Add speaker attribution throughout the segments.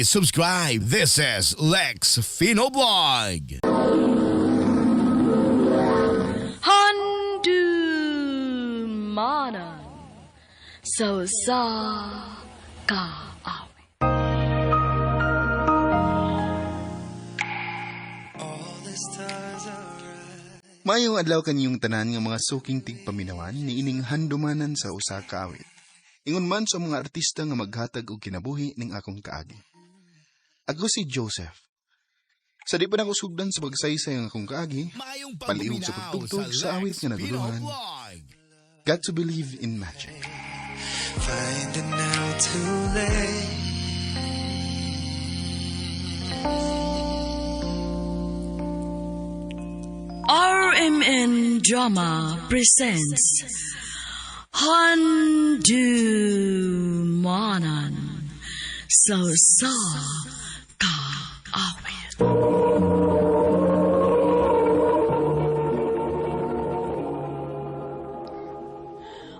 Speaker 1: Please subscribe. This is Lex Fino Blog.
Speaker 2: Handumanan sa usa ka awit.
Speaker 3: Maayong adlaw kaniyong tanan nga mga suking tigpaminawan niining handumanan sa usa ka awit. Ingon man sa mga artista nga maghatag og kinabuhi ning akong kaagi. Ako si Joseph. Sa di pa nako sugdan sa pagsaysay ang akong kaagi,
Speaker 1: Maayong
Speaker 3: palihog sa
Speaker 1: pagpaminaw
Speaker 3: pagtugtog sa awit
Speaker 1: Lex
Speaker 3: nga
Speaker 1: Pino
Speaker 3: naguluhan.
Speaker 1: Vlog.
Speaker 3: Got to believe in magic.
Speaker 4: Finding out too late.
Speaker 2: RMN Drama presents Handumanan sa usa ka awit.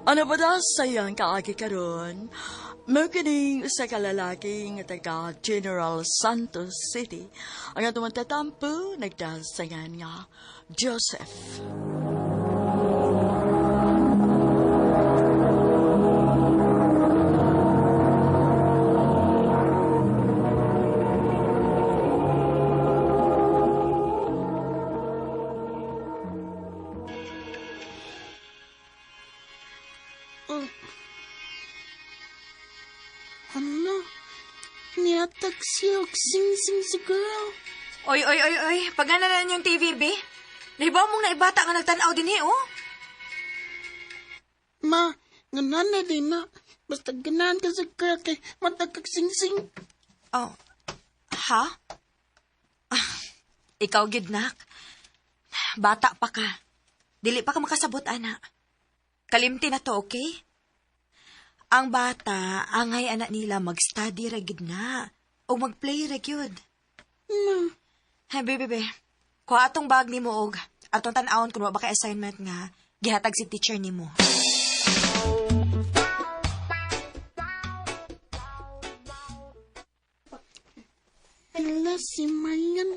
Speaker 2: Ano ba daw sa iyang kaagi karon? Mao kining usa ka lalaki nga taga General Santos City. Ang atong tatampo nagdasangan nga Joseph.
Speaker 5: Ano? Niatag siya og sing-sing si girl.
Speaker 6: Oy, oy, oy, oy. Pagana na yung TV, be. Nahibaw mong naibata nga nagtanaw din eh, oh.
Speaker 5: Ma, ganan na din na. Basta ganahan ka sa girl kay matag kag sing-sing.
Speaker 6: Oh. Ha? Ah, ikaw, gid nak. Bata pa ka. Dili pa ka makasabot, ana. Kalimti na to, okay? Ang bata, angay anak nila mag-study ra gid na. O mag-play ra gyud.
Speaker 5: Ma,
Speaker 6: Hey, bebe, be. Kuha atong bag nimo og atong tan-awon kung wa ba kay assignment nga gihatag si teacher nimo.
Speaker 5: hala si Mayan.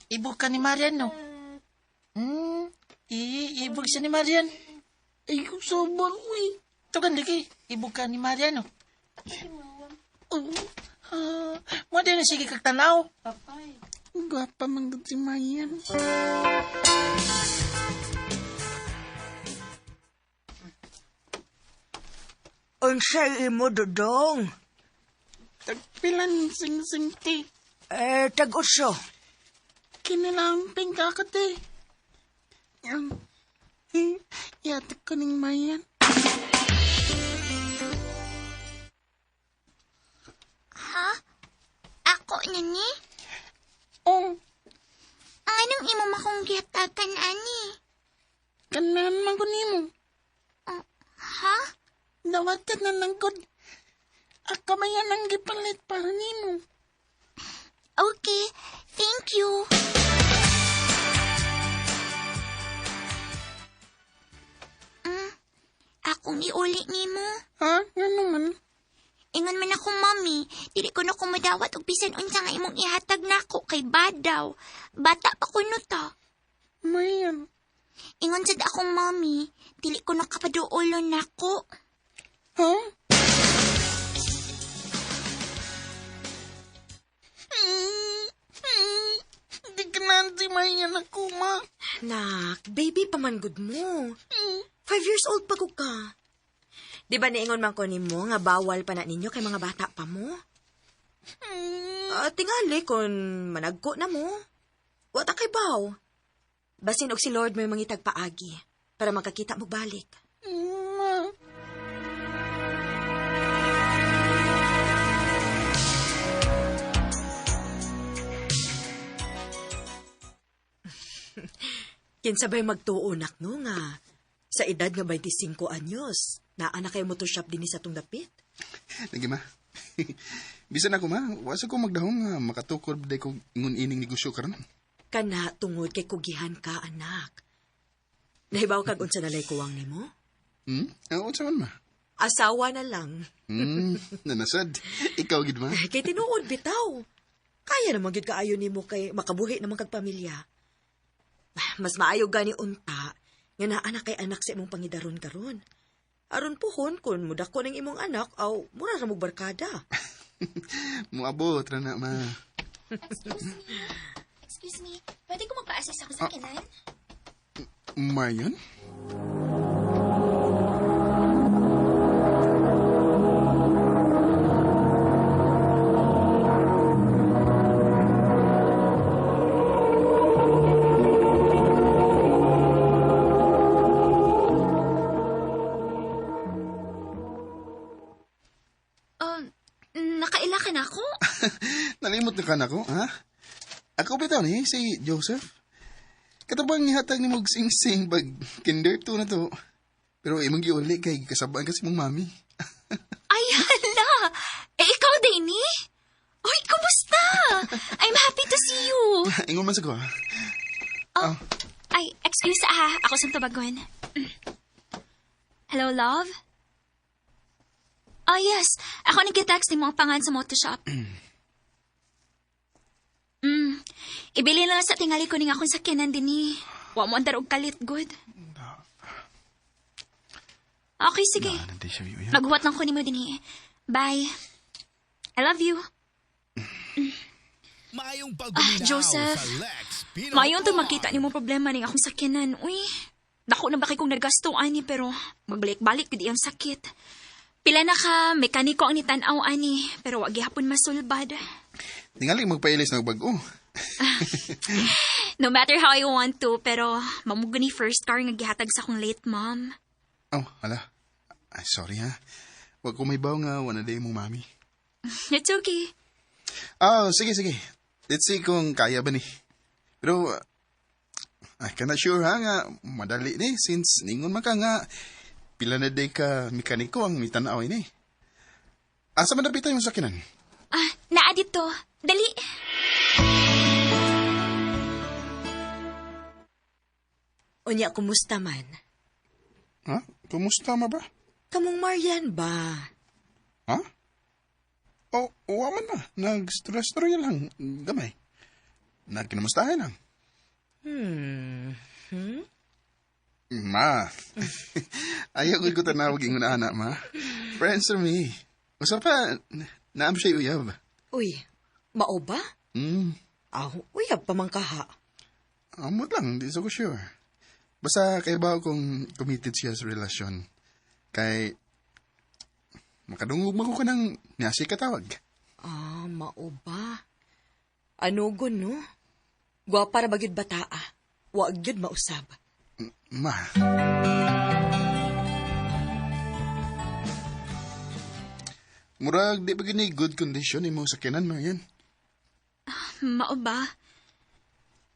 Speaker 7: Ibog ka ni Marian, no? Ibog siya ni Marian.
Speaker 5: Ay, sobor, uy.
Speaker 7: Tugan lagi, ibog ka ni Marian, no?
Speaker 5: Oh,
Speaker 7: Ah, mo din na sige kag tanaw.
Speaker 5: gwapa man gud si Mayan.
Speaker 6: Unsay imo dodong?
Speaker 5: Tagpilan sing-sing ti.
Speaker 6: Eh, tag-utso.
Speaker 5: Kinilamping ka ka ti. Iatag ko ning Mayan.
Speaker 8: Ha? Ako na ni?
Speaker 5: Oh,
Speaker 8: Ang anong imo makong gihatagan, ani?
Speaker 5: kanan man ko nimo.
Speaker 8: Ha?
Speaker 5: Dawatan na lang gud. Ako mayan ang gipalit para nimo.
Speaker 8: Okay, thank you. Akong iuli nimo.
Speaker 5: Ha? Ano man?
Speaker 8: Ingon man ako, mami, dili ko na kumadawat og bisan unsa nga imong ihatag nako kay badaw. Bata pa kuno ta.
Speaker 5: Mayan.
Speaker 8: Ingon sad akong mami, dili ko na kapaduolon nako.
Speaker 5: Ha? Di ka na si Mayan ako, ma.
Speaker 6: Nak, baby pa man gud mo. 5 years old pa ko ka. Di ba niingon man ko nimo nga bawal pa na ninyo kay mga bata pa mo? Ah, tingali kung managko na mo. Wa ta kay baw. Basin og si Lord may mangitag paagi para makakita mo balik.
Speaker 5: Ma.
Speaker 6: Kinsabay magtuo nak no nga sa edad nga 25 anyos, naa na kay motor shop dinhi sa tong dapit.
Speaker 3: Lagi ma. Bisan ako ma, wasa ko magdahom nga makatukod day ko ingon ining negosyo karon.
Speaker 6: Kana tungod kay kugihan ka, anak. Nahibaw kag unsa nalay kuwang nimo?
Speaker 3: Hmm? Ah, unsa man ma?
Speaker 6: Asawa na lang.
Speaker 3: Nanasad. Ikaw gid ma.
Speaker 6: Kay tinuod bitaw. Kaya naman gyud kaayo nimo kay makabuhi naman kag pamilya. Mas maayo gani unta nga naa na kay anak sa imong pangidaron karon. Aron puhon kun mudako ning imong anak aw mura ra mo barkada.
Speaker 3: Muabot ra na ma.
Speaker 8: Excuse me. Excuse me. Pwede ko magpa-assist ako sa kinan?
Speaker 3: Marion?
Speaker 8: Nakaila ka na ako?
Speaker 3: Nalimot na ka na ko, ha? Ako bitaw ni si Joseph. Katabang ihatag ni mong sing-sing pag kinder to na to. Pero imong giuli kay kasabaan kasi mong mami.
Speaker 8: Ay, hala! Eh, ikaw, Danny? Uy, kumusta? I'm happy to see you.
Speaker 3: Ingon man sa ko, ha?
Speaker 8: Oh, ay, excuse ah. Ako sa tubagon. Hello, love? Oh, yes. Ako nag-text ni mo ang pangan sa moto shop. Ibili na lang sa tingali ko ning akong sakyanan din ni. Wa mo andar og kalit, good. Okay, sige.
Speaker 3: Nanti siya yun.
Speaker 8: Maghuwat lang ko nimo dinhi. Bye. I love you.
Speaker 1: Maayong pagpaminaw
Speaker 8: Ah, Joseph.
Speaker 1: sa Lex Pino
Speaker 8: Mayon to
Speaker 1: Vlog.
Speaker 8: makita nimo problema ning akong sakyanan. Uy, dako na ba kay kong nagasto ani pero magbalik-balik gid iyang sakit. Pila na ka mekaniko ang nitan-aw ani pero wa gihapon masulbad.
Speaker 3: Tingali magpailis na og bag-o.
Speaker 8: No matter how I want to pero mamugo ni first car nga gihatag sa akong late mom.
Speaker 3: Oh, hala. Ay, sorry ha. Wag ko may baw nga wala day mong mami.
Speaker 8: It's okay.
Speaker 3: Ah, sige, sige. Let's see kung kaya ba ni. Pero, I cannot sure ha nga madali ni since ningon man ka nga pila na day ka mekaniko ang mitanaw ini. Asa man dapitan yung sakinan?
Speaker 8: Ah, naa dito. Dali.
Speaker 6: Unya kumusta man?
Speaker 3: Ha? Kumusta ma ba?
Speaker 6: Kamong Marian ba?
Speaker 3: Ha? Oh, wa man na. Nag-stress na lang. Gamay. Nagkinamustahan lang. Ma. Ayaw ko tanawag ingon ana, ma. Friends are me. Usa pa, naam siya uyab.
Speaker 6: Uy, mao ba? Aw, uyab pa man kaha.
Speaker 3: Amot lang, di sa ko sure. Basta kay ba kung committed siya sa relasyon. Kay, makadungog man ko kanang nasi katawag.
Speaker 6: Ah, mao ba? Ano gon no? Gwapa ra ba gyud bataa? Wa gyud mausab.
Speaker 3: Ma. Murag, di ba gini good condition imo sakyanan mo yan?
Speaker 8: Mao ba?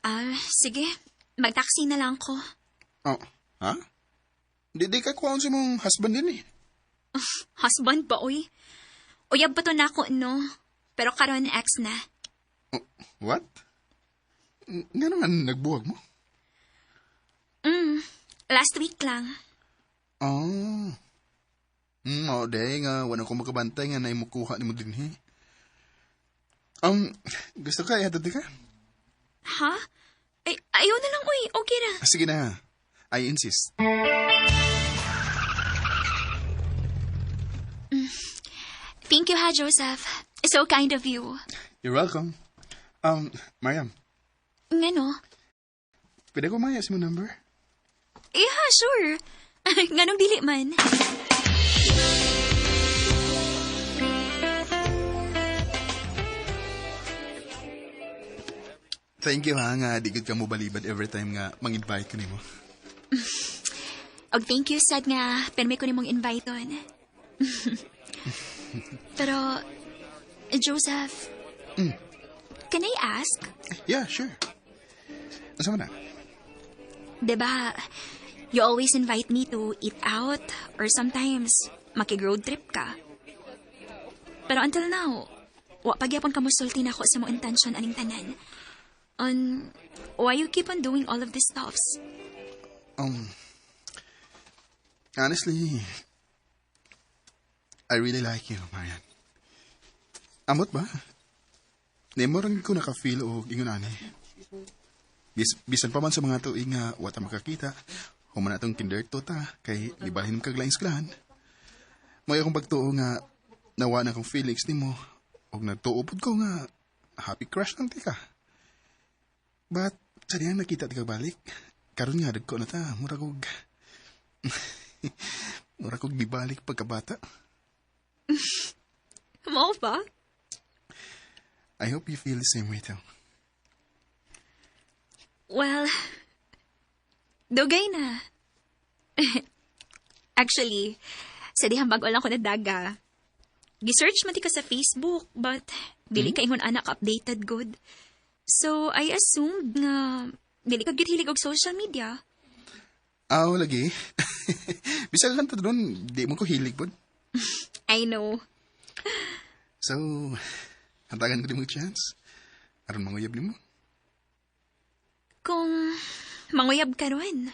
Speaker 8: Ah, sige. Magtaxi na lang ko.
Speaker 3: Oh, ha? Di ka kuhaan sa mong husband din eh.
Speaker 8: Husband ba, uy? Uyab ba to na ako, no? Pero karon ex na.
Speaker 3: Oh, what? Nga naman, nagbuwag mo?
Speaker 8: Last week lang.
Speaker 3: Oh. Oh, day nga, wala ko makabantay nga na imukuha ni mo din eh. Gusto ka, ihatod ka?
Speaker 8: Ha? Ay, ayaw na lang, uy. Okay na.
Speaker 3: Sige na. I insist.
Speaker 8: Thank you, ha, Joseph. So kind of you.
Speaker 3: You're welcome. Mariam,
Speaker 8: Ngano?
Speaker 3: pwede ko maya sa mo number?
Speaker 8: Yeah, sure. Nganong dili man.
Speaker 3: Thank you ha, nga di gud ka mo balibad every time nga mang-invite ko nimo.
Speaker 8: Og thank you, sad nga, permi ko nimong invite on. Pero, Joseph, can I ask?
Speaker 3: Yeah, sure. Asa man na?
Speaker 8: Diba, you always invite me to eat out or sometimes makig-road trip ka. Pero until now, wa pagyapon ka mosulti na ako sa mo intention aning tanan. On why you keep on doing all of these stuffs?
Speaker 3: Honestly, I really like you, Marian. Amot ba? Nimo ra ko naka-feel og ingon ani. Bisan pa man sa mga tuig nga wa ta makakita, human atong kinder to ta kay libahin kag laing eskwelahan. May akong pagtuo nga nawa na akong feelings nimo og nagtuo pud ko nga happy crush lang ti ka. But sa diyang nakita ti ka balik, karon nga dagko na ta, mura kog nibalik pagkabata.
Speaker 8: Mao ba?
Speaker 3: I hope you feel the same way too.
Speaker 8: Well, dugay na. Actually, sa dihang bag-o lang ko nadaga. Gisearch man ti ka sa Facebook, but dili ka ingon anak updated good. So, I assumed nga dili ka gyud hilig og social media.
Speaker 3: Aw, lagi. Bisag lang to doon, di mo ko hilig pod.
Speaker 8: I know.
Speaker 3: So, hatagan ko nimo chance. Aron manguyab nimo.
Speaker 8: Kung manguyab ka ron,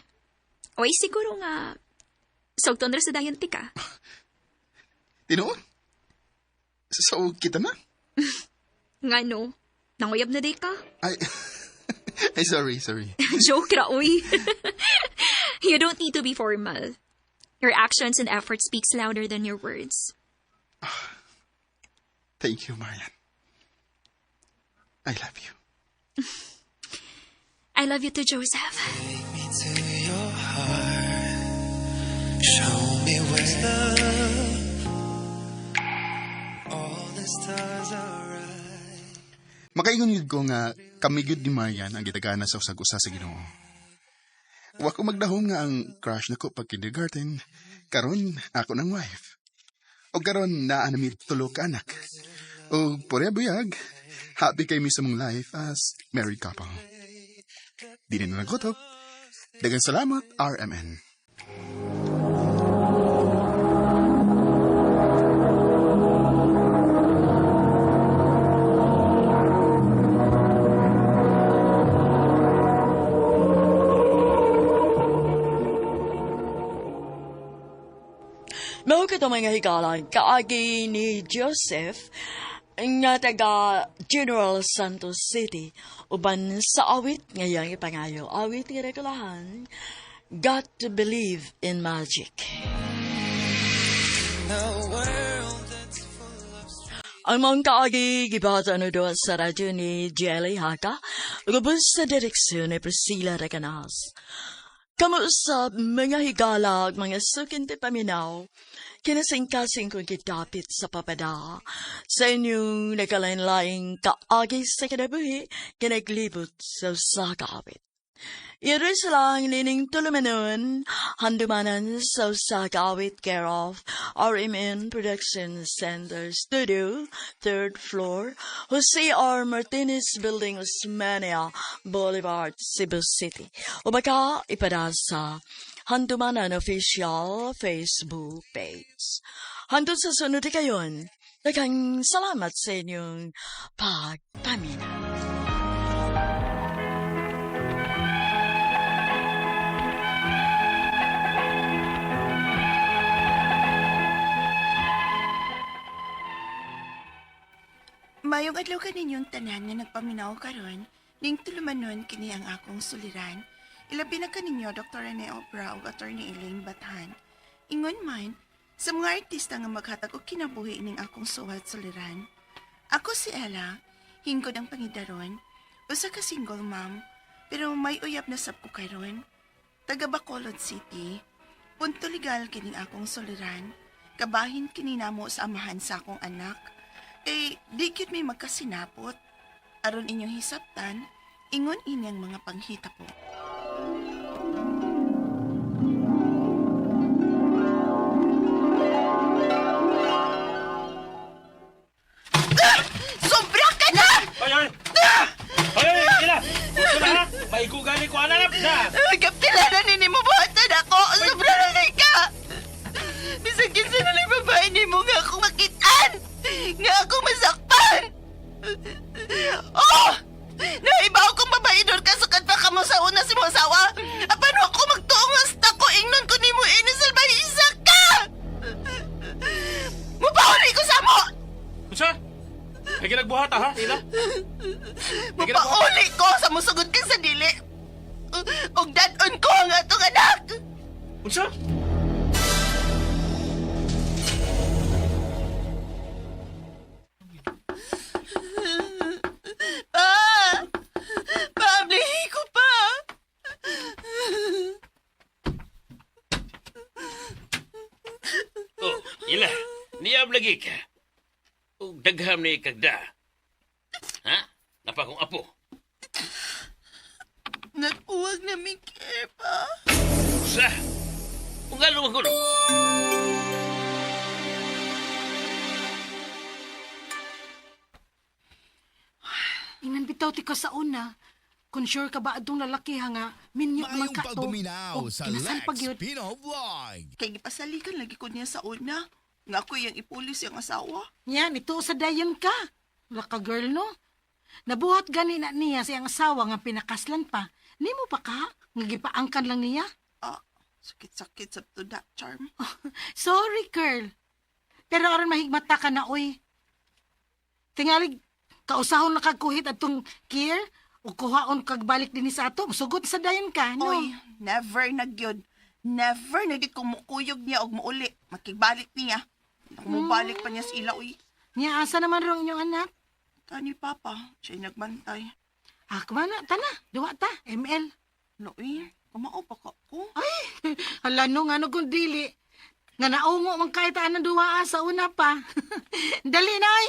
Speaker 8: oy siguro nga sugton ra sa dayon ti ka.
Speaker 3: Tinuod? So, kita na?
Speaker 8: Nga no, nanguyab na day ka.
Speaker 3: Ay, ay sorry, sorry.
Speaker 8: Joke ra, uy. You don't need to be formal. Your actions and effort speaks louder than your words.
Speaker 3: Thank you, Marian. I love you.
Speaker 8: I love you too, Joseph.
Speaker 4: Take me to your heart. Show me where's love. All the stars are right.
Speaker 3: Makaingon yun ko nga kami gyud ni Marian ang gitagana sa usag-usa sa Ginoo. Wa ko magdahom nga ang crush nako pag kindergarten, karon ako ng wife. O karon naa na mi tulo ka anak. O purya buyag, happy kay mi sa mong life as married couple. Di na nagkutob. Daghang salamat, RMN.
Speaker 2: Mao kato mga higalan, kaagi ni Joseph nga taga General Santos City uban sa awit ngayang ipangayo. Awit nga rekulahan, Got to Believe in Magic.
Speaker 4: In a world that's full of
Speaker 2: Ang mga kaagi gibata no doon sa radyo ni Jelly Haka, ubos sa direksyon ni Priscilla Recanas. Kamo sa mga higala ug mga suking paminaw, kinasingkasing kong gidapit sa papada, sa inyong nagkalain-laing kaagi sa kinabuhi, kinaglibot sa usa ka awit. Iris lang nining tulumanon, handumanan sa usa ka awit, care of RMN Production Center Studio, third floor, Jose R. Martinez Building, Osmeña Boulevard, Cebu City. O baka ipada sa Handumanan Official Facebook page. Hantod sa sunod kayon, daghang salamat sa inyong pagpaminaw.
Speaker 5: Mayong adlaw kaninyong tanan nga nagpaminaw karon, ning tulumanon kini ang akong suliran. Ilabi na kaninyo Dr. Rene Obra ug Attorney Elaine Bathan. Ingon man, sa mga artista nga maghatag og kinabuhi ning akong suwat suliran. Ako si Ella, hingkod ang pangidaron, usa ka single mom, pero may uyab na sab ko karon. Taga Bacolod City. Punto legal kining akong suliran. Kabahin kini namo sa amahan sa akong anak. Kay di gyud may magkasinapot. Aron inyong hisabtan, ingon inyang mga panghitabo. Sobra ka na!
Speaker 7: Ay, ay! Ay, ay, ila! Gusto na, ha? Maigo gani ko anak na!
Speaker 5: Kapila na nini mo buhatan ako! Sobra na kay ka! Bisan kinsa na lang babae nimo nga akong makitaan! Nga akong masakpan! Oh! Naibaw kong babae doon ka sukad pa kamo sa una si mong asawa! Apan ako magtuong hasta ko ingnon ko nimo ini salbahe isa ka!
Speaker 7: Niyab lagi ka. Ug dagham ni kagda. Ha? Napa kong apo.
Speaker 5: Nagpuwag na mi care pa.
Speaker 7: Sa? Ug ano man kuno?
Speaker 9: Ingnan bitaw ti ka sa una. Kung sure ka ba adtong lalaki ha nga, minyo man
Speaker 1: Maayong
Speaker 9: ka to.
Speaker 1: pagduminaw
Speaker 9: Og
Speaker 1: sa
Speaker 9: kinasal
Speaker 1: Lex
Speaker 9: pa gyud.
Speaker 1: Pino Vlog.
Speaker 5: Kay gipasalikan lagi ko niya sa una. Nga ako iyang ipulis iyang asawa.
Speaker 9: Yan, ito sa dayon ka. Wala ka girl, no? Nabuhat gani na niya sa iyang asawa nga pinakaslan pa. Nimo pa ka? Nga gipaangkan lang niya?
Speaker 5: Ah, sakit-sakit sa to that charm.
Speaker 9: Sorry, girl. Pero aron mahigmata ka na, oy. Tingalig, kausahon na kagkuhit atong kier o kuhaon kag balik dinhi sa ato. Sugot sa dayon ka, no?
Speaker 5: Oy, never na gyud. Never na gyud kung mukuyog niya og muuli. Makigbalik niya. Mubalik pa niya sa ila, uy.
Speaker 9: Niya, asa naman rong inyong anak?
Speaker 5: Tani papa, siya'y nagbantay.
Speaker 9: Ah, kumana, tana, duwa ta, ML.
Speaker 5: Lo, uy, kumao pa ka ko.
Speaker 9: Ay, hala no, nga no kung dili. Nga naungo man kahit anong duwa ah, sa una pa. Dali na ay.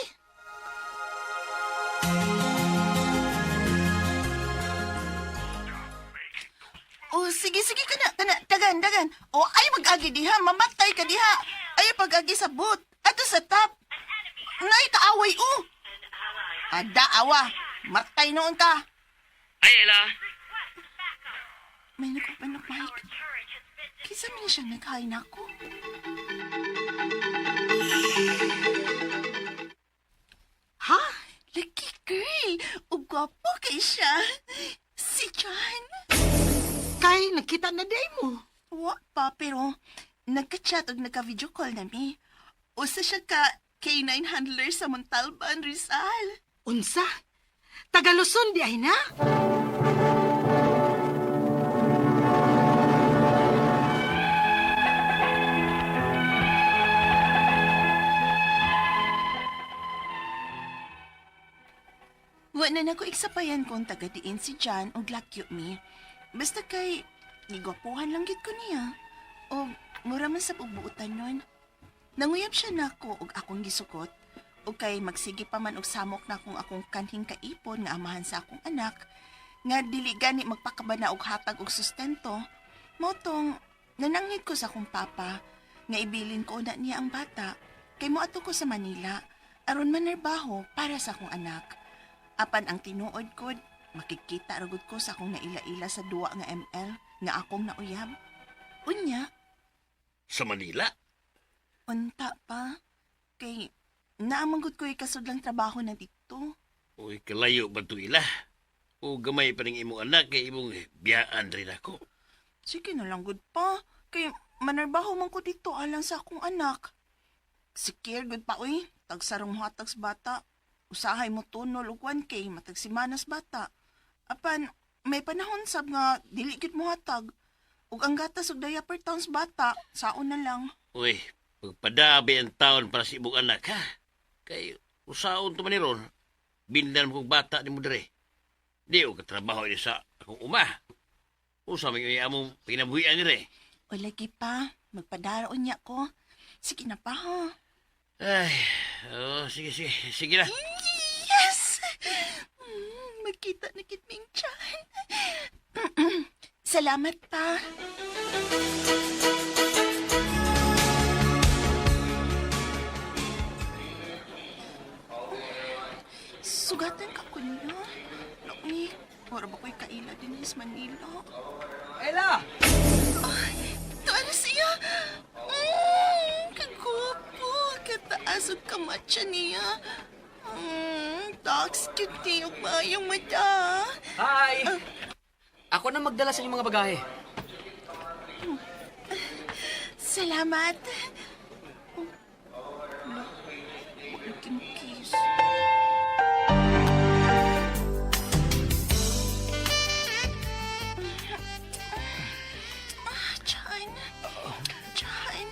Speaker 5: Oh, sige, sige, kana, kana, dagan, dagan. Oh, ay mag-agi diha, mamatay ka diha. Ay pag-agi sa boot, ato sa top. Nay, kaaway, oh. Ada, awa, matay noon ka.
Speaker 7: Ay, Ella.
Speaker 5: May nag-open up mic. Kinsa man siya nag-hi na ako.
Speaker 9: Ha?
Speaker 5: Lucky girl! Ug gwapo kay siya. Si John.
Speaker 9: Kay, nakita na day mo.
Speaker 5: Wa pa, pero nagka-chat ug nagka-video call na mi. Usa siya ka K9 handler sa Montalban, Rizal.
Speaker 9: Unsa? Tagaluson di ay na?
Speaker 5: Wa na nako igsapayan kung taga-diin si John og lakyo mi. Basta kay gigwapuhan lang gid ko niya. O mura man sa pugbuotan nun. Nanguyab siya nako og akong gisukot. O kay magsige pa man og samok na kung akong kanhing kaipon nga amahan sa akong anak nga dili gani magpakabana og hatag og sustento. Mao tong nananghid ko sa akong papa nga ibilin ko na niya ang bata kay moadto ko sa Manila aron manarbaho para sa akong anak. Apan ang tinuod ko, makikita ragod ko sa akong naila-ila sa duwa nga ML nga akong nauyab. Unya,
Speaker 7: Sa Manila?
Speaker 5: unta pa. Kay naamangod ko ikasudlang trabaho na dito.
Speaker 7: Uy, kalayo ba to ila? O gamay pa ning imong anak kay imong biyaan rin ako.
Speaker 5: Sige na lang gud pa. Kay manarbaho man ko dito alang sa akong anak. Sikir gud pa uy, tagsarong hatag sa bata. Usahay mo tunol og 1K matag simanas bata. Apan may panahon sab nga dili gud mo hatag. Ug ang gatas og diaper towns bata, saon na lang.
Speaker 7: Uy, pagpadabi ang taon para sa imong anak, ha? Kay usaon to man ni ron, bindan mo kong bata ni mo dire. Di ko katrabaho ini sa akong uma. Usa may among pinabuhian dire.
Speaker 5: O lagi pa, magpadaraon niya ko. Sige na pa ha.
Speaker 7: Ay, oh, sige, sige, sige na.
Speaker 5: Yes! Magkita na kit Ming Chan. Salamat pa. Sugatan ka ko niya. Lomi, para ba ko'y kaila din sa Manila?
Speaker 10: Ella!
Speaker 5: Tuan siya! Kagwapo! Kataas ug kamatcha niya. Dogs, cute niya ug maayong mata.
Speaker 10: Hi! Ako na magdala sa inyong mga bagahe.
Speaker 5: Salamat. Oh, wala. Wala kiss. Ah, Chan. Chan.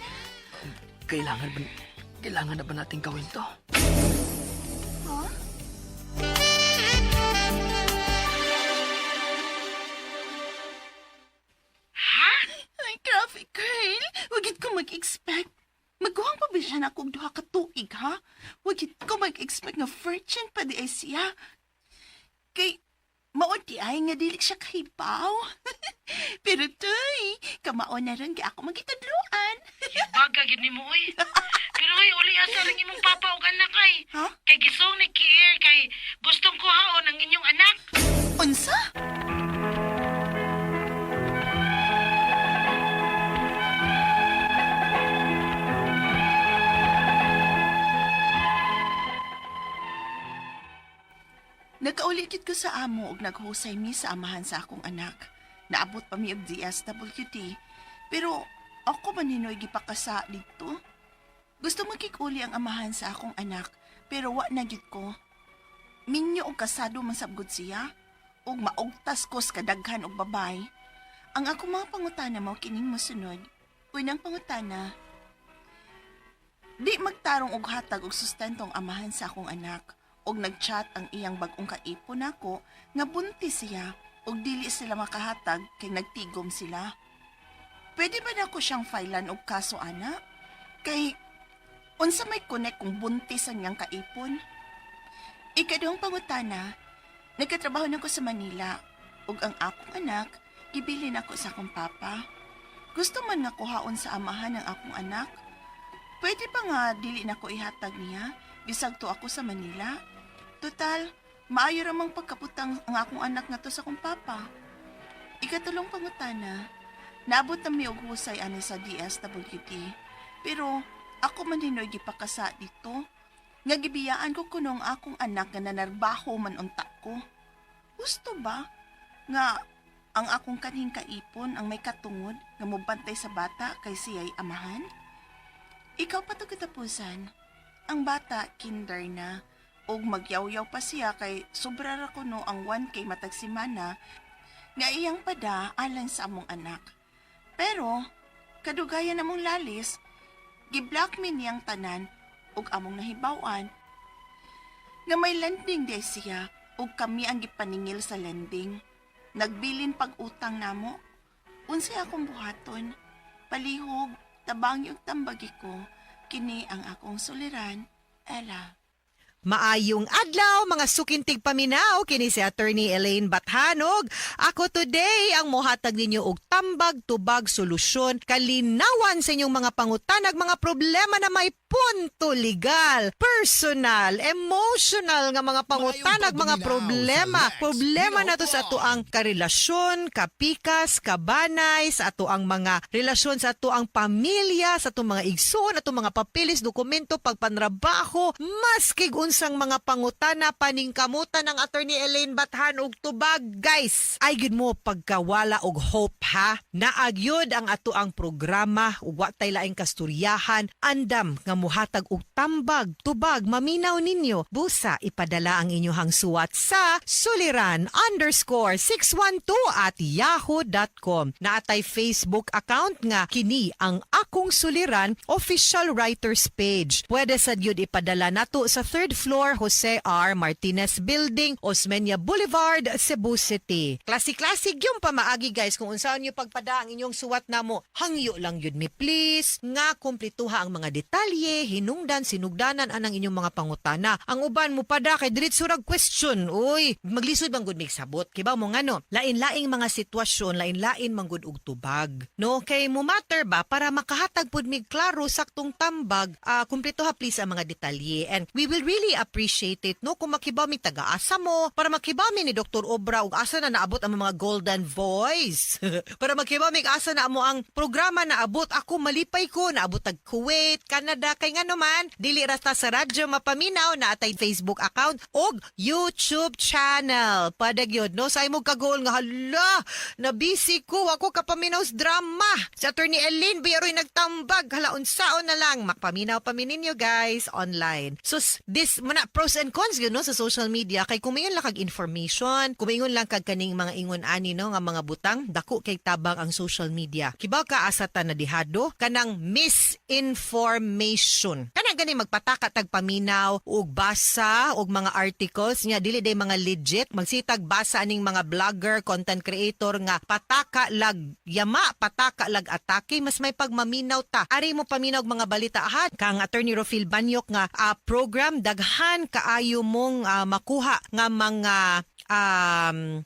Speaker 10: Kailangan ba, kailangan na ba natin gawin to?
Speaker 5: Huh? Ay, grabe, girl. Wagit ko mag-expect. Magkuhang pa ba siya na akong duha ka tuig, ha? Huwag gid ko mag-expect nga virgin pa di ay siya. Kay, mao di ay nga dili siya kahibaw. Pero tuy, kamao na rin kay ako magitadluan.
Speaker 9: Baga gid nimo oy. Pero oy, uli asa lang imong papa og anak ay.
Speaker 5: Ha?
Speaker 9: Kay gisong ni Kier kay gustong kuhaon ang inyong anak.
Speaker 5: Unsa? Nagkauligid ko sa amo og naghusay mi sa amahan sa akong anak. Naabot pa mi og DSWD. Pero ako man hinoy gipakasa dito. Gusto makikuli ang amahan sa akong anak, pero wa na gyud ko. Minyo og kasado man sabgod siya, ug maugtas ko sa kadaghan og babay. Ang akong mga pangutana mao kining mosunod. Unang pangutana, di magtarong og hatag og sustento ang amahan sa akong anak og nagchat ang iyang bag-ong kaipon nako nga buntis siya og dili sila makahatag kay nagtigom sila. Pwede ba nako siyang filean og kaso ana? Kay unsa may connect kung buntis ang iyang kaipon? Ikaduhang pangutana, nagkatrabaho na ko sa Manila ug ang akong anak gibilin ako sa akong papa. Gusto man nga kuhaon sa amahan ang akong anak. Pwede pa nga dili na ko ihatag niya bisag to ako sa Manila. Total, maayo ra mang pagkaputang ang akong anak nga to sa akong papa. Ikatulong pangutana, naabot na mi og husay ani sa DSWD. Pero ako man hinoy gipakasa dito. Nga gibiyaan ko kuno ang akong anak nga nanarbaho man unta ko. Gusto ba nga ang akong kanhing kaipon ang may katungod nga mobantay sa bata kay siya'y amahan? Ikaw pa to katapusan. Ang bata kinder na ug magyawyaw pa siya kay sobra ra kuno ang 1K matag semana nga iyang pada alang sa among anak. Pero kadugayan among lalis, giblock mi niyang tanan ug among nahibaw-an nga may landing di siya ug kami ang gipaningil sa landing. Nagbilin pag-utang namo. Unsay akong buhaton? Palihog, tabang yung tambagi ko. Kini ang akong suliran, Ella.
Speaker 11: Maayong adlaw mga sukintig paminaw kini si Attorney Elaine Bathanog. Ako today ang mohatag ninyo og tambag tubag solusyon kalinawan sa inyong mga pangutanag mga problema na may punto legal, personal, emotional nga mga pangutanag
Speaker 1: Maayong
Speaker 11: mga
Speaker 1: pagduminaw
Speaker 11: problema.
Speaker 1: sa Lex
Speaker 11: Problema nato sa
Speaker 1: Vlog.
Speaker 11: ato ang karelasyon, kapikas, kabanay, sa ato ang mga relasyon sa ato ang pamilya, sa atong mga igsoon, atong mga papeles, dokumento, pagpanrabaho, maski unsang mga pangutana, paningkamutan ng Attorney Elaine Bathan og tubag, guys. Ay gyud mo pagkawala og hope ha. Naagyod ang ato ang programa ug wa tay laing kasturyahan, andam nga muhatag og tambag, tubag, maminaw ninyo. Busa ipadala ang inyong suwat sa suliran_612@yahoo.com. Naatay Facebook account nga kini ang Akong Suliran official writers page. Pwede sad yun ipadala nato sa third floor Jose R. Martinez Building, Osmeña Boulevard, Cebu City. Klase-klase yung pamaagi guys kung unsaon niyo pagpada ang inyong suwat namo. Hangyo lang yun mi please nga kumpletuha ang mga detalye, hinungdan, sinugdanan anang inyong mga pangutana. Ang uban mo pada kay diretso rag question. Uy, maglisod bang gud mig sabot? Kibaw mo ngano, lain-laing mga sitwasyon, lain-lain man gud og tubag. No, kay mo matter ba para makahatag pud mig klaro saktong tambag, kumpleto ha please ang mga detalye. And we will really appreciate it no kung makibaw mi taga-asa mo, para makibaw mi ni Dr. Obra og asa na naabot ang mga golden voice. Para makibaw mi asa na mo ang programa naabot. Ako malipay ko naabot tag Kuwait, Canada kay ngano man dili rasta sa radyo mapaminaw na atay Facebook account og YouTube channel. Padagyod no sa imong kagol nga hala na busy ko ako kapaminaw sa drama. Si Attorney Elaine Biaroy nagtambag hala unsaon na lang makpaminaw pa mi ninyo guys online. So this muna pros and cons yun no sa social media kay kumingon lang kag information, kumingon lang kag kaning mga ingon ani no nga mga butang dako kay tabang ang social media. Kibaw ka asa ta na dihado kanang misinformation. Kanang gani magpataka tag paminaw ug basa og mga articles nya dili day mga legit, magsitag basa aning mga blogger, content creator nga pataka lag yama, pataka lag atake. Mas may pagmaminaw ta. Ari mo paminaw og mga balita ha kang Attorney Rofil Banyok nga program, daghan kaayo mong makuha nga mga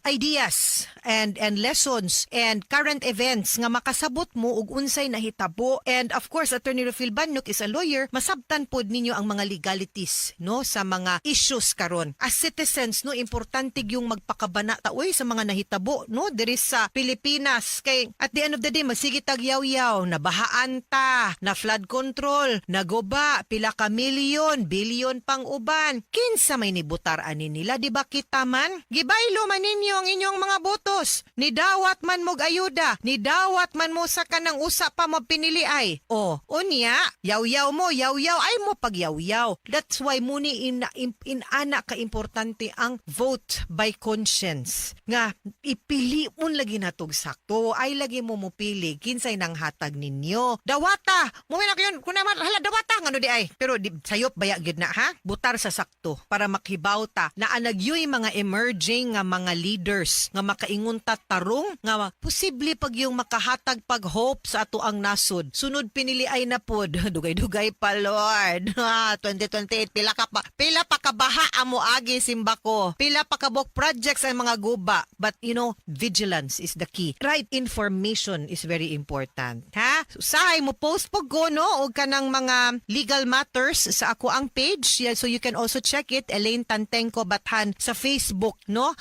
Speaker 11: ideas and lessons and current events nga makasabot mo og unsay nahitabo. And of course, Attorney Rofil Banyok is a lawyer, masabtan pod ninyo ang mga legalities, no, sa mga issues karon. As citizens, no, importante yung magpakabana ta uy sa mga nahitabo, no, diri sa Pilipinas, kay at the end of the day magsige tag yaw-yaw, nabahaan ta, na flood control, naguba, pila ka milyon, bilyon pang uban. Kinsa may nibutar ani nila? Di ba kita man? Gibaylo man ninyo ang inyong mga botos. Nidawat man mog ayuda, nidawat man mo sa kanang usa pa mo pinili ay. O, unya, yaw-yaw mo, yaw-yaw ay mo pagyaw-yaw. That's why muni in ana ka importante ang vote by conscience. Nga ipili mo lagi natog sakto, ay lagi mo mupili kinsay nang hatag ninyo. Dawata, mo na yun, kun naman hala dawata ngano di ay. Pero di, sayop baya gyud na ha. Butar sa sakto para makibaw ta na anagyoy mga emerging nga mga leaders nga makaingon ta tarong nga posible pag yung makahatag pag hope sa ato ang nasod. Sunod pinili ay na pod. Dugay-dugay pa, Lord. Ha, 2028, pila pa kabaha amo agi simbako. Pila pa kabok projects ang mga guba. But vigilance is the key. Right information is very important. Ha? Usahay mo post po go, no, og kanang mga legal matters sa ako ang page. Yeah, so you can also check it, Elaine Tantengco Bathan sa Facebook, no?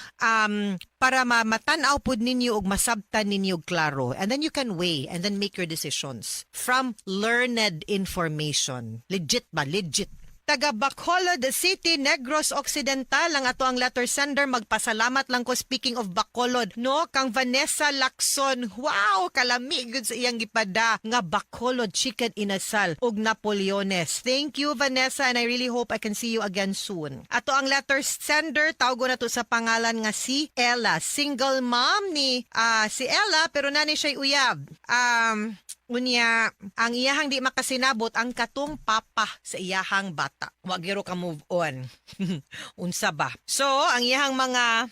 Speaker 11: Para matan-aw pud ninyo ug masabtan ninyo og klaro, and then you can weigh and then make your decisions from learned information. Legit ba? Legit. Taga Bacolod City, Negros Occidental ang ato ang letter sender. Magpasalamat lang ko, speaking of Bacolod, no, kang Vanessa Lacson. Wow, kalami gud sa iyang gipada nga Bacolod chicken inasal ug Napoleones. Thank you, Vanessa, and I really hope I can see you again soon. Ato ang letter sender, tawgo na to sa pangalan nga si Ella. Single mom ni si Ella, pero nani siya uyab. Unya, ang iyahang di makasinabot ang katong papa sa iyahang bata. Wa giro ka move on. Unsa ba? So, ang iyang mga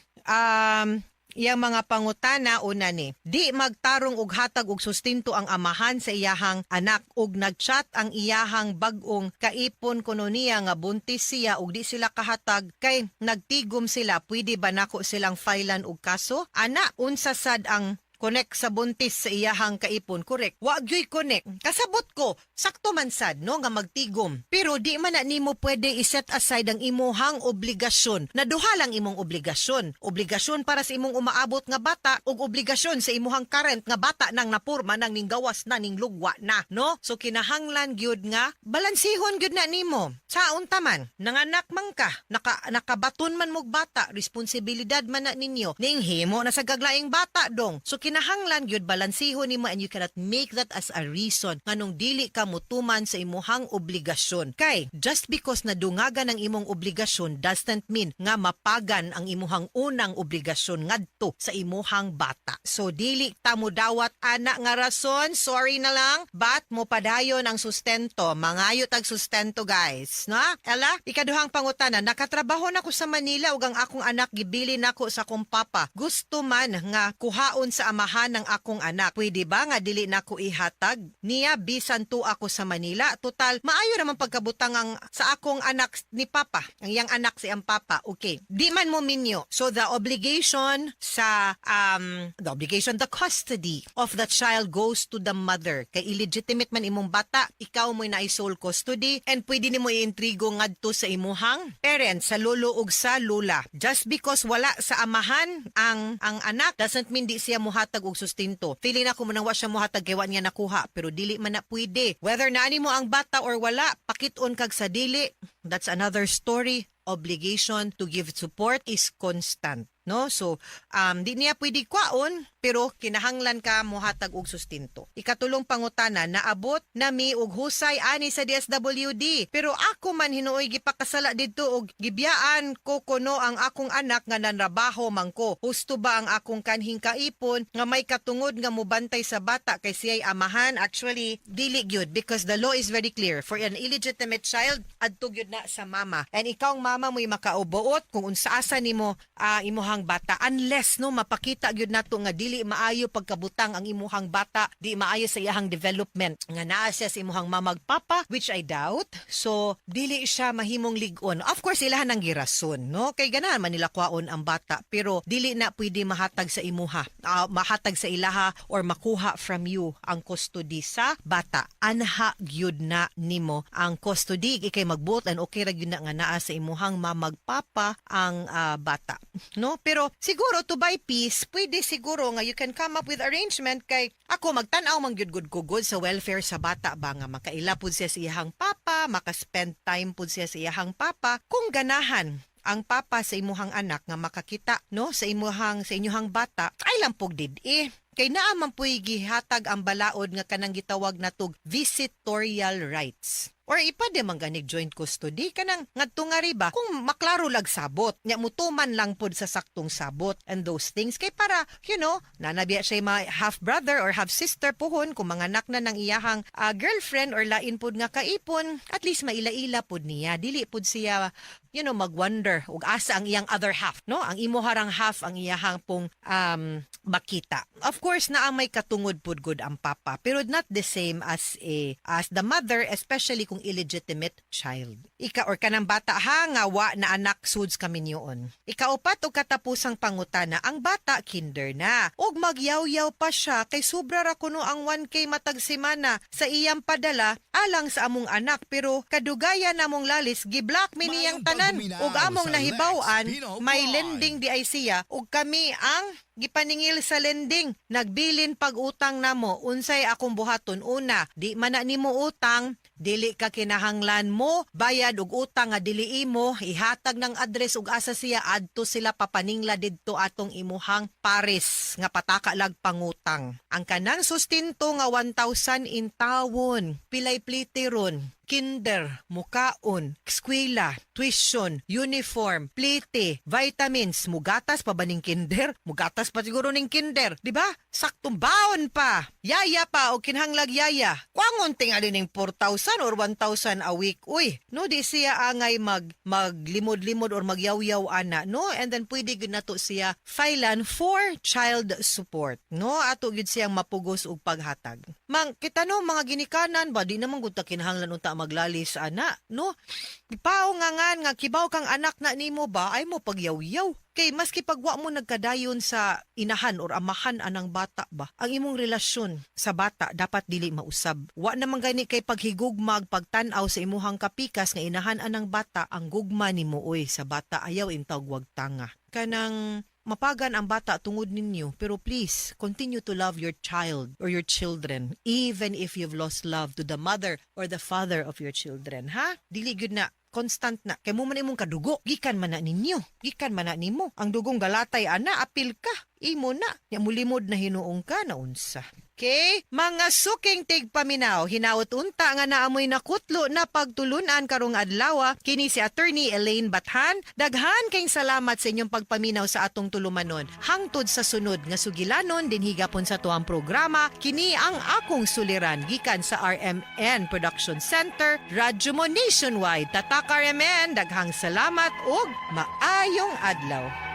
Speaker 11: pangutana, una ni, di magtarong og hatag og sustento ang amahan sa iyahang anak ug nagchat ang iyahang bag-ong kaipon kuno niya nga buntis siya ug di sila kahatag kay nagtigom sila, pwede ba nako silang filean og kaso? Ana, unsa sad ang connect sa buntis sa iyahang kaipon? Correct. Wa gyoy connect. Kasabot ko, sakto man sad, no, nga magtigom. Pero di man na nimo pwede i-set aside ang imuhang obligasyon. Na duha lang imong obligasyon. Obligasyon para sa imong umaabot nga bata ug obligasyon sa imuhang current nga bata nang napurma nang ninggawas na ning lugwa na, no? So kinahanglan gyud nga balansihon gyud na nimo. Sa unta man, nanganak man ka, nakabaton man mog bata, responsibilidad man na ninyo. Ning himo na sa gaglaing bata dong. So kinahanglan gyud balansihon nimo and you cannot make that as a reason nganong dili ka mutuman sa imuhang obligasyon. Kay just because nadungagan ang imong obligasyon doesn't mean nga mapagan ang imuhang unang obligasyon ngadto sa imuhang bata. So dili ta mo dawat ana nga rason, sorry na lang, but mo padayon ang sustento, mangayo tag sustento, guys. No? Ella, ikaduhang pangutana, nakatrabaho na ko sa Manila ug ang akong anak gibili nako sa akong papa. Gusto man nga kuhaon sa amahan ng akong anak. Pwede ba nga dili nako ihatag niya bisan tu ako sa Manila? Total, maayo naman pagkabutang ang sa akong anak ni papa. Ang iyang anak si ang papa. Okay. Di man mo minyo. So the obligation sa the obligation, the custody of the child goes to the mother. Kay illegitimate man imong bata, ikaw mo'y naay sole custody and pwede nimo iintrigo ngadto sa imuhang parents, sa lolo ug sa lola. Just because wala sa amahan ang anak doesn't mean di siya muhatag og sustento. Feeling nako mo nang wa siya muhatag kay wa niya nakuha, pero dili man na pwede. Whether naani mo ang bata or wala, pakit-on kag sa dili, that's another story. Obligation to give support is constant. no? So di niya pwede kwaon pero kinahanglan ka mohatag og sustento. Ikatulong pangutana, naabot nami og husay ani sa DSWD pero ako man hinuoy gipakasala didto og gibiyaan ko kuno ang akong anak nga nanrabaho man ko. Husto ba ang akong kanhing kaipon nga may katungod nga mobantay sa bata kay siya'y amahan? Actually, dili gyud because the law is very clear. For an illegitimate child, adto gyud na sa mama. And ikaw ang mama mo'y makaubuot kung unsa-asa nimo imuhang bata unless, no, mapakita gyud nato nga dili maayo pagkabutang ang imuhang bata, di maayo sa iyahang development nga naa siya sa imuhang mamag papa, which I doubt. So dili siya mahimong lig-on. Of course, ilahan ang girason, no, kay ganahan man nila kwaon ang bata pero dili na pwede mahatag sa imuha, mahatag sa ilaha or makuha from you ang custody sa bata. Anha gyud na nimo ang custody, ikay magbuot and okay ra gyud na nga naa sa imuhang mamag papa ang bata, no? Pero siguro to buy peace, pwede siguro nga you can come up with arrangement kay ako magtan-aw man gyud gud ko good sa welfare sa bata ba nga makaila pud siya sa iyahang papa, maka-spend time pud siya sa iyahang papa kung ganahan ang papa sa imuhang anak nga makakita, no, sa inyuhang bata ay lang pug did eh kay naa man puy gihatag ang balaod nga kanang gitawag natog visitorial rights or ipade man ganig joint custody kanang ngadto nga riba kung maklaro lag sabot nya mutuman lang pod sa saktong sabot and those things kay para nanabiya siya mga half brother or half sister puhon kung mga anak na ng iyahang girlfriend or lain pod nga kaipon, at least maila-ila pod niya, dili pod siya magwonder ug asa ang iyang other half, no, ang imuharang half ang iyahang pong makita. Of course naa may katungod pud gud ang papa pero not the same as the mother, especially kung illegitimate child ika or kanang bata ha nga wa na anak suds kami niyon. Ikaupat og katapusang pangutana, ang bata kinder na ug magyawyaw pa siya kay sobra ra kuno ang 1K matag semana sa iyang padala alang sa among anak pero kadugayan namong lalis giblock mi niyang tanan ug among nahibaw-an may lending di ay siya ug kami ang gipaningil sa lending. Nagbilin pag-utang namo. Unsay akong buhaton? Una, di man na nimo utang, dili ka kinahanglan mo bayad og utang nga dili imo. Ihatag ng address ug asa siya adto sila papaningla didto atong imuhang pares nga pataka lag pangutang. Ang kanang sustento nga 1,000 in tawon, pilay plite ron, kinder, mukaon, eskwela, tuition, uniform, plite, vitamins, mugatas pa ba ning kinder? Mugatas pa siguro ning kinder, di ba? Saktong baon pa. Yaya pa o kinhanglag yaya. Kwangon tingali ning 4,000 or 1,000 a week. Uy, no, di siya angay maglimod-limod or magyawyaw ana, no? And then pwede gyud nato siya filean for child support, no? Ato gyud siyang mapugos og paghatag. Mang kita no mga ginikanan ba di naman gud ta kinahanglan unta maglalis ana, no? Pao nga nga nga kibaw kang anak na nimo ba ay mo pagyawyaw. Kay maski pagwa mo nagkadayon sa inahan or amahan anang bata ba, ang imong relasyon sa bata dapat dili mausab. Wa naman gani kay paghigugmag pagtan-aw sa imuhang kapikas nga inahan anang bata, ang gugma nimo oy sa bata ayaw intawg wag tanga. Kanang mapagan ang bata tungod ninyo, pero please continue to love your child or your children even if you've lost love to the mother or the father of your children, ha? Dili gyud na constant na kay mo man imong kadugo, gikan man na ninyo, gikan man na nimo ang dugong galatay ana, apil ka, imo na nya mulimod na hinuong ka na unsa. Okay, mga suking tigpaminaw, hinaot unta nga naamoy nakutlo na pagtulunan karong adlaw. Kini si Attorney Elaine Bathan. Daghan kayong salamat sa inyong pagpaminaw sa atong tulumanon. Hangtod sa sunod nga sugilanon dinhi gapon sa tuang programa, kini ang akong suliran gikan sa RMN Production Center, Radyo Mo Nationwide. Tatak RMN, daghang salamat ug maayong adlaw.